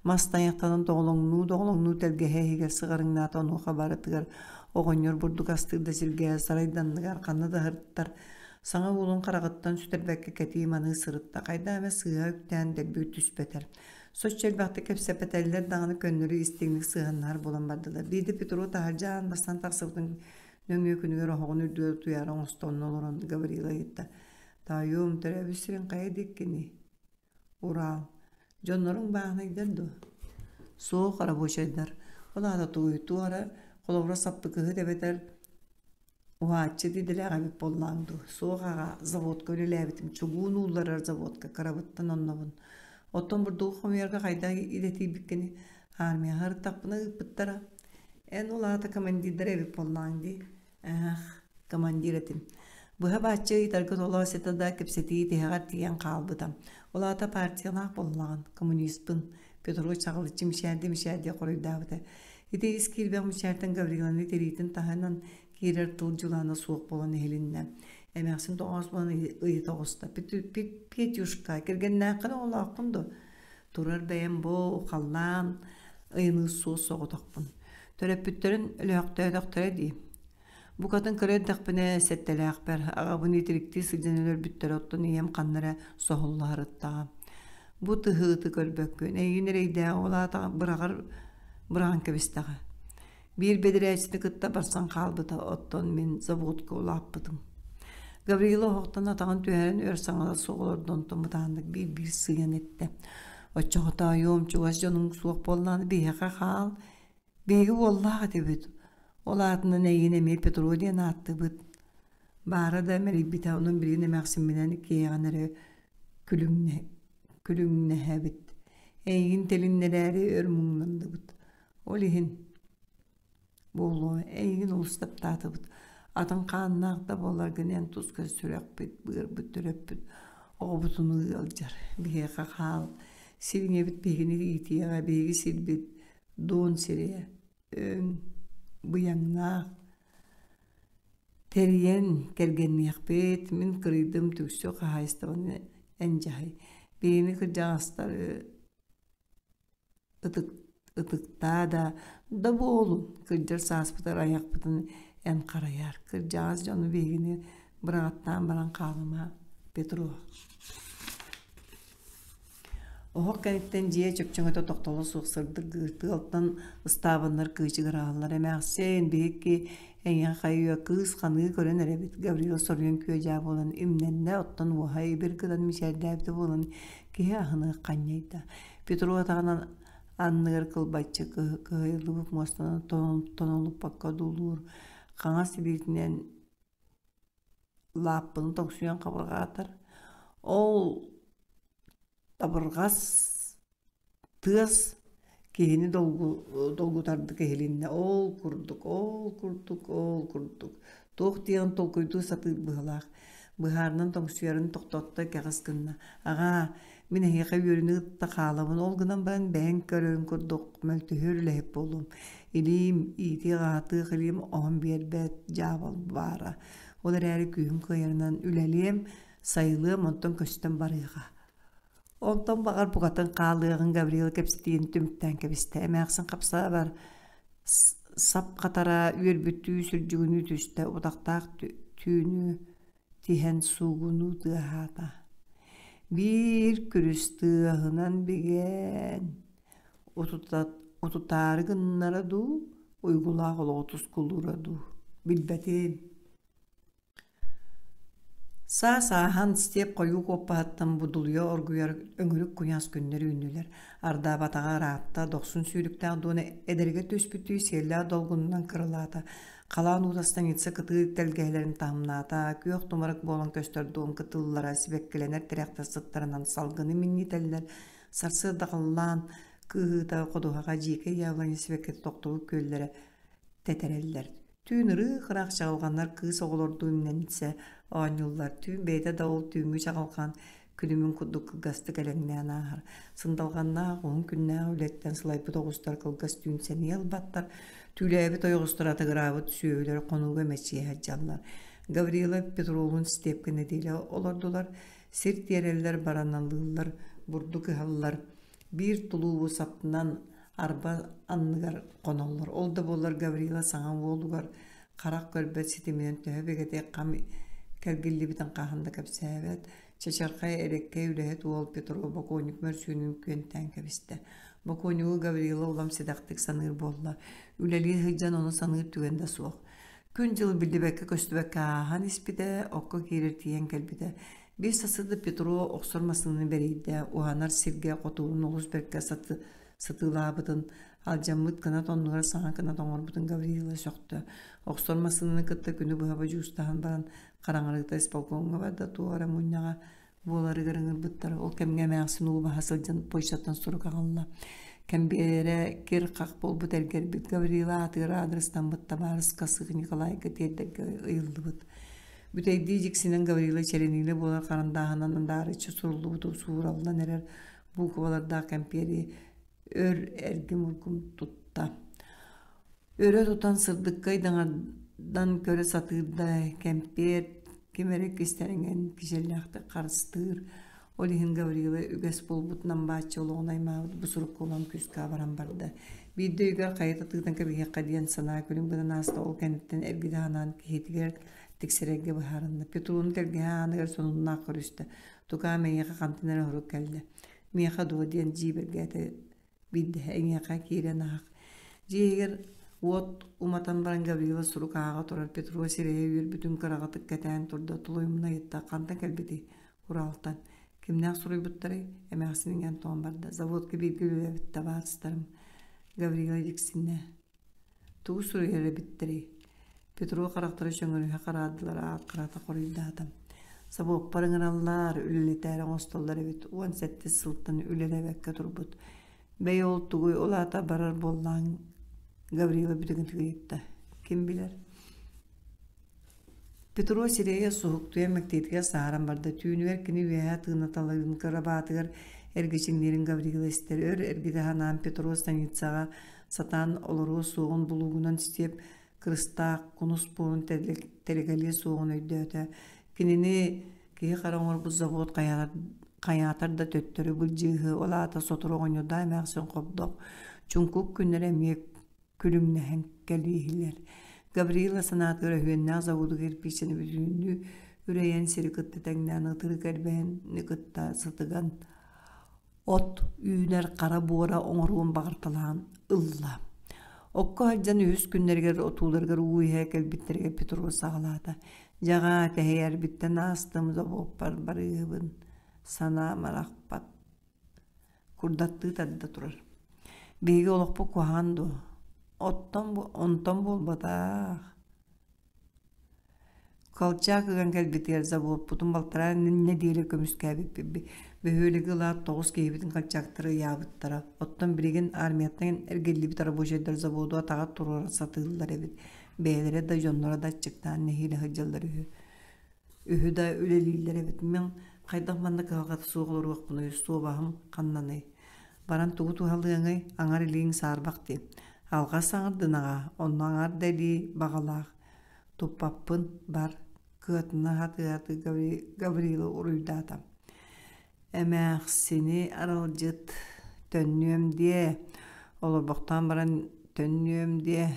мас тайахтанан доҕолоҥнуу-доҕолоҥнуу тэлгэһэ иһигэр сыҕарыҥнаата, онуоха барытыгар оҕонньор бурдук астыыр да сиргэ сарайданныгар ханна да ыһыртар саҥа уолун хараҕыттан сүтэрбэккэ кэтии-маныы сырытта, хайдах эмэ сыыһа үктээн дэлби түспэтэр. Соччо элбэхтик кэпсэппэтэллэр даҕаны көннөрү истиҥник сыһыаннаһар буолан бардылар. Биирдэ Петро таһырдьа аан бастаан тахсыбытын нөҥүө күнүгэр оһоҕун үрдүгэр утуйаары оҥостонно олорон Гаврила ыйытта: «Таайым, төрөөбүт сирин хайа диэккиний?» Урал. Дьонноруҥ бааһынайдар дуо? Суох, рабочайдар. Ол аата тугуй, туох эрэ холобура саппыкыһыт эбэтэр уһааччы идэлээх эбит буоллаҕыҥ дуу? Суох аҕаа, заводка үлэлээбитим, чугуун уулларар заводка, кырабыттан оннобун. Оттон бурдугу хомуйарга хайдах идэтийбиккиний? Армияҕа ырыттахпына ыыппыттара. Эн ол аата командирдар эбит буоллаҕыҥ дии. Ээх, командир этим. Быһа бааччы ыйытарга толоо сыта да кэпсэтии тиһэҕэр тиийэн хаалбыта. Ол аата партиялаах буоллаҕын, коммуниспын, Петрович чаҕылыччы мичээрдии-мичээрдии хоруйдаабыта. Ити ис киирбэх мичээртэн Гавриланы тириитин таһынан киирэр тыл дьулаана суох буолан иһилиннэ. Эмээхсин тоҕоос буолан ыйыта оҕуста. Петюшка, кэргэннээххин оҕолооххун дуо? Турар бэйэм бу халлаан ыйыныы суос соҕотохпун. Төрөппүттэрин өлөөхтөөтөхтөрө дии. Букатын кыра эрдэхпинэ сэттэлээхпэр аҕабын итириктии сылдьан өлөрбүттэрэ оттон ийэм ханна эрэ соһулла сырыттаҕа. Бу тыһыыты көрбөккүн, эйигин эрэйдээҕи ол аата быраҕар быраҕан кэбистэҕэ. Биир бэдэрээччини кытта барсан хаалбыта, оттон мин заводка улааппытым. Гаврила оһохтон атаҕын түһэрэн өр саҥата суох олордо, онтон бытааннык биир-биир сыыйан эттэ: «Оччоҕо тоойуом, чугас дьонуҥ суох буоллаҕына биһиэхэ хаал, биһиги уоллаах этибит, ол аатынан эйигин эмиэ Петро диэн ааттыыбыт». Баара да мэлийбитэ, онон билигин эмээхсимминэн киэһэҕин эрэ күлүҥнэһэбит. Эйигин тилиннэрээри өр муҥнанныбыт. Ол иһин буолуо, эйигин олус таптаатыбыт. Атын хааннаах да буоларгын эн туска сүрэхпит, быарбыт, төрөппүт оҕобутун ыалдьар. Биһиэхэ хаал, сириҥэбит биһигини иитиэҕэ, биһиги сирбит дуон сириэ, өҥ, быйаҥнаах. Тэрийэн кэргэнниэхпит, мин кырыйдым түксү хаһаайыстыбаны эн дьаһай. Биһигини кырдьаҕастар Ытык ытыктаа да, да буолун, кырдьар сааспытыгар айахпытын эн харайаар, кырдьаҕас дьону биһигини быраҕаттаан баран хаалыма, Петро. Оһох кэнниттэн дьиэ чөкчөҥөтө тохтоло суох сырдык тыалтан ыстаабаннар кыычыгыраһаллар. Эмээхсин, биһикки эйиэхэ хайыа кыыс ханыы көрөн эрэбит. Гаврила соруйан күө-дьаа буолан имнэннэ, оттон уоһа ибир гынан мичээрдээбитэ буолан киһи аһыныах ханньайда. Петро атаҕынан анныгар кылбаччы кыһыйыллыбыт муостаны тонолуппакка одуулуур, хаҥас илиитинэн лааппыны тоҥсуйан хабырҕаатар. Ол табырҕас тыас киһини долгутардык иһилиннэ. Ол курдук, ол курдук, ол курдук. Туох диэҕин толкуйдуу сатыыр быһыылаах. Быһаарынан тоҥсуйарын тохтотто кэҕис гынна. Аҕаа, Мин эһиэхэ үөрүүнү кытта хаалабын, ол гынан баран бэйэҥ көрөрүҥ курдук мөлтөһүөр үлэһит буолуом. Илиим, иитиэх-аһатыах илиим оһон биэрбэт дьаабал баара. Ол эрээри күүһүм кыайарынан үлэлиэм, сайылыам, онтон көстөн барыаҕа. Онтон баҕар букатын хаалыаҕын Гаврила кэпсэтиини түмүктээн кэбистэ. Эмээхсин хапсаабар. сап хатара үөрбүттүү сүрдьүгүнүү түстэ, утахтаах түүнү тиһэн суугунуу тыаһаата. Биир күрүс тыаһынан бигээн, утутаары гыннара дуу, уйгулаах олоҕу тускулуура дуу, билбэтим. Саас ааһан степ хойуу куоппаһыттан будулуйа оргуйар өҥүрүк куйаас күннэр үүннүлэр. Ардаабатаҕа ыраатта, дохсун сүүрүктээх дуона эдэригэр түспүттүү сиэллээх долгунунан кырылаата. Халаан уута станица кытыы тэлгэһэлэрин таһымнаата, күөх тумарык буолан көстөр дуом кытыллара сибэккилэнэр тирэхтэр сыттарынан салгыны минньитэллэр. Сарсыарда халлаан кыыһыыта ходуһаҕа дьиикэй яблоня сибэккитэ тохтубут күөллэрэ тэтэрэллэр. Түүн ырыы-ыраах чаҕылҕаннар кыыс оҕолордуу имнэнсэ оонньууллар. Түүн бэйэтэ да ол түүҥҥү чаҕылҕан күлүмүн курдук кылгастык элэҥнээн ааһар. Сындалҕаннаах уһун күннээх үлэттэн сылайбыт оҕустар кылгас түүн сэниэ ылбаттар. Түүлээбит ойоҕостор атыгыраабыт сүөһүлэр хонууга мэччийэ сылдьаллар. Гаврила Петровун степкэ нэдиэлэ олордулар. Сир тиэрэллэр, бараналыыллар, бурдук ыһаллар. Биир тулуубу саптынан арба анныгар хоноллор. Ол да буоллар Гаврила саҥа уолугар харах көрбөт ситиминэн төһө бигэтик хам кэргиллибитин хаһан да кэпсээбэт. Чачархай эрэккэй үлэһит уол Петро бокуонньук мөрсүөнүн күөнтээн кэбистэ. Бокуонньугу Гаврила улам сэдэхтик саныыр буолла. Үлэлии сылдьан ону саныыр түгэн да суох. Күн-дьыл биллибэккэ-көстүбэккэ ааһан испитэ, окко киирэр тиийэн кэлбитэ. Биир сарсыарда Петро охсор массыынаны бэрийдэ, уһанар сиргэ хотуурун олус бэркэ сатыылаабытын, алдьаммыт кынат оннугар саҥа кынат оҥорбутун Гаврила сөхтө. Охсор массыынаны кытта күнү быһа бодьуустаһан баран, хараҥарыыта исполкомҥа барда, туох эрэ мунньаҕа буоларыгар ыҥырбыттар. Ол кэмҥэ эмээхсин уу баһа сылдьан почтаттан сурук аҕалла. Кэмбиэрэ кир-хах буолбут эргэрбит Гаврила аатыгар аадырыстаммыт табаарыска Сых Николайга тиэрдэргэ ыйыллыбыт. Бүтэйдии дьиксинэн Гаврила чэрэниилэ буолар харандааһынан андаарыччы суруллубуту суураллан эрэр буукубалардаах кэмпиэри өр эргим-ургум тутта. Өрө тутан сырдыкка ыйдаҥардан көрө сатыыр да, кэмпиэр ким эрэ кистэлэҥин кичэллээхтик харыстыыр. Ол иһин Гаврила үгэс буолбутунан бааччы олоҕун аймаабыт бу сурукка улам күүскэ абаран барда. Биирдэ өйүгэр хайа тыытан кэбиһиэххэ диэн санаа күлүм гынан ааста, ол кэнниттэн эргитэ санаан киһитигэр тиксэрэргэ быһаарынна. Петруну тэлгэһэ ааныгар сонуннаах көрүстэ. Тукаам эйиэхэ хантан эрэ уһурук кэллэ. Миэхэ дуо диэн дьиибэргээтэ биирдэһэ эйиэхэ киирэн аах. Дьиэ иһигэр уот уматан баран Гаврила сурук ааҕа турар Петро сирэйэ үөрбүтүн кыраҕытык кэтээн турда, тулуйумна ыйытта, хантан кэлбитий? Уралтан. Кимнээх суруйбуттарый? Эмээхсин иҥэн тоҕон барда. Заводка бииргэ үлэлээбит табаарыстарым. Гаврила дьиксиннэ. Тугу суруйар эбиттэрий? Петро харахтара чөҥөрүһэ хараардылар, аат харата хоруйдаата. Собуоппар ыҥыраллар, үлэлэтээри оҥостоллор эбит, 17 сылтан үлэлээбэккэ турбут. Бэйэ ол тугуй, ол аата барар буоллаҕыҥ, Гаврила бүтүгүтүк ыйытта. Ким билэр? Петро сирэйэ суһуктуйан мэктиэтигэр саһаран барда. Түүнүгэр кини үөһэ тыынаталыын кырабаатыгар эргичиҥниирин Гаврила истэр. Өр эргитэ санаан Петро станицаҕа сатаан олоруо суоҕун булуугунан степ кырыстаах кунус буорун тэлэгэлиэ суоҕун өйдөөтө. Кинини киһи хара оҥорбут завод хайаатар да төттөрү былдьыыһы, ол аата сотору оҕонньордоох эмээхсин хобдох, чуҥкук күннэрэ эмиэ күлүмнэһэн кэлииһилэр. Гаврила санаатыгар өһүөннээх заводу кирпииччэни бүтүннүү үрэйэн сири кытта тэҥнээн ытырык эрбэһини кытта сытыган от үүнэр хара буора оҥоруон баҕарталаан ылла. Окко сылдьан үһүс күннэригэр отууларыгар уу иһэ кэлбиттэригэр Петро саҕалаата. Дьаҕаа тэһийэрбиттэн аастым заводпар барыыһыбын санаам арахпат курдаттыы тарда турар. Биһиги олохпут куһаҕан дуо? Оттон онтон буолбатах. Колчак ыган кэлбитигэр заводпутун балтараа нэдиэлэ көмүскээбиппит. Бөһүөлэги ылаат тоҕус киһибитин колчактары ыйаабыттара. Оттон билигин армияттан эргиллибит рабочайдар заводу атаҕар туруора сатыыллар эбит. Бэйэлэрэ да дьонноро да аччыктаан нэһиилэ сылдьаллар үһү. Үһү да үлэлииллэр эбит. Мин хайдах манна кыһалҕата суох олоруохпунуй, суобаһым ханнаный? Баран тугу туһалыаҥый, аҥар илииҥ саарбах дии. Алҕас саҥардын аҕаа, онно аҥар да илии баҕалаах. Туппаппын, бар, кыатына сатыы-сатыы Гаврила уруйдаата. Эмээхсини аралдьыт, төннүөм диэ, олорбохтоон баран төннүөм диэ.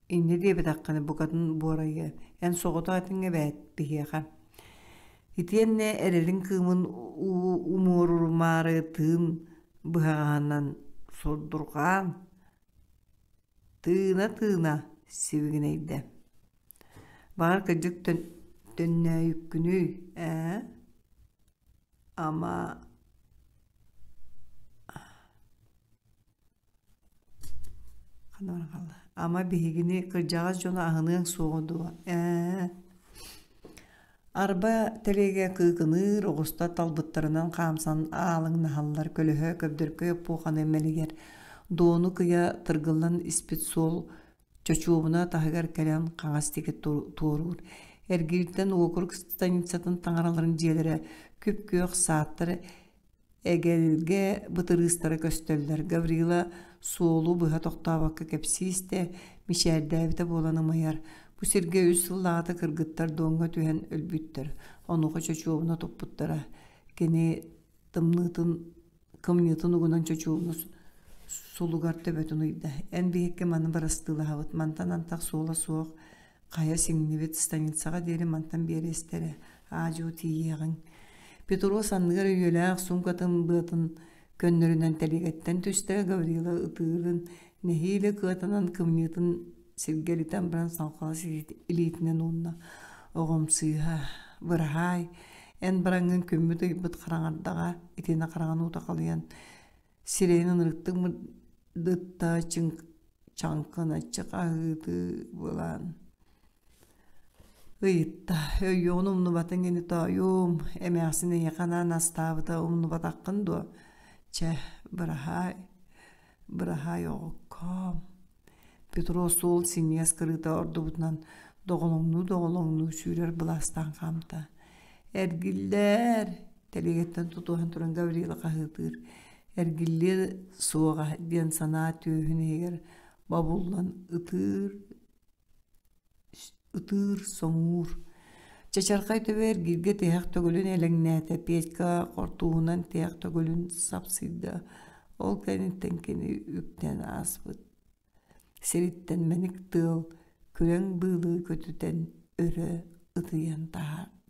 Инньэ диэбэтэххинэ букатын буорайыа, эн соҕотох этиҥ эбээт биһиэхэ. Итиэннэ эрэлин кыымын умуорумаары тыын быһаҕаһынан сурдурҕаан, тыына-тыына сибигинэйдэ. Баҕар кырдьык төннөөйүккүнүй ээ ама Ама биһигини кырдьаҕас дьону аһыныаҥ суоҕа дуо ээ Арба тэлиэгэ кыыкыныыр оҕустар талбыттарынан хаамсан аалыҥнаһаллар көлөһө көбдөркөй оппуоханы мэлигэр дуону кыйа тыргыллан испит суол чочуобуна таһыгар кэлэн хаҥас диэки туоруур. Эргииртэн уокурук станицатын таҥараларын дьиэлэрэ күп-күөх сааттар Эгэлгэ бытырыыстара көстөллөр. Гаврила суолу быһа тохтообокко кэпсии истэ, мичээрдээбитэ буолан ымайар. Бу сиргэ үс сыллааҕыта кыргыттар дуоҥҥа түһэн өлбүттэр. Онуоха чочуобуна туппуттара. Кини тымныытын кымньыытын угунан чочуобуна сулугар төбөтүн ыйда. Эн биһикки маны бырастыылаһабыт. Мантан антах суола суох хайа сиҥнибит станицаҕа диэри мантан биэрэстэрэ аа-дьуо тиийиэҕиҥ. Петро санныгар өйүөлээх суумкатын быатын көннөрүнэн тэлиэгэттэн түстэ, Гаврила ытыырын нэһиилэ кыатанан кымньыытын сиргэ илитэн баран салҕалас илиитинэн уунна. Оҕом сыыһа, быраһаай, эн бараҥҥын күммүт ыйбыт хараҥардаҕа, итинэ хараҥаны утахалыйан сирэйин ынырыктык мырдытта чаҥкыначчы хаһыытыы былаан ыйытта өйүөҕүн умнубатыҥ ини тоойуом эмээхсин эйиэхэ анаан астаабыта умнубатаххын дуо чэ быраһаай быраһаай оҕоккоом Петро суол синньигэс кырыыта ордубутунан доҕолоҥнуу-доҕолоҥнуу сүүрэр былаастаан хаамта. «Эргиллээр!» тэлиэгэттэн тутуһан туран Гаврила хаһыытыыр. «Эргиллиэ суоҕа» диэн санаа түөһүн иһигэр бобуллан ытыыр ытыыр соҥуур. Чачархай төбө эргииргэ тиһэх төгүлүн элэҥнээтэ, Петька хортууһунан тиһэх төгүлүн сапсыйда. Ол кэнниттэн кини үктэн ааспыт сириттэн мэник тыал күрэҥ быылы көтүтэн өрө ытыйан таһаарда.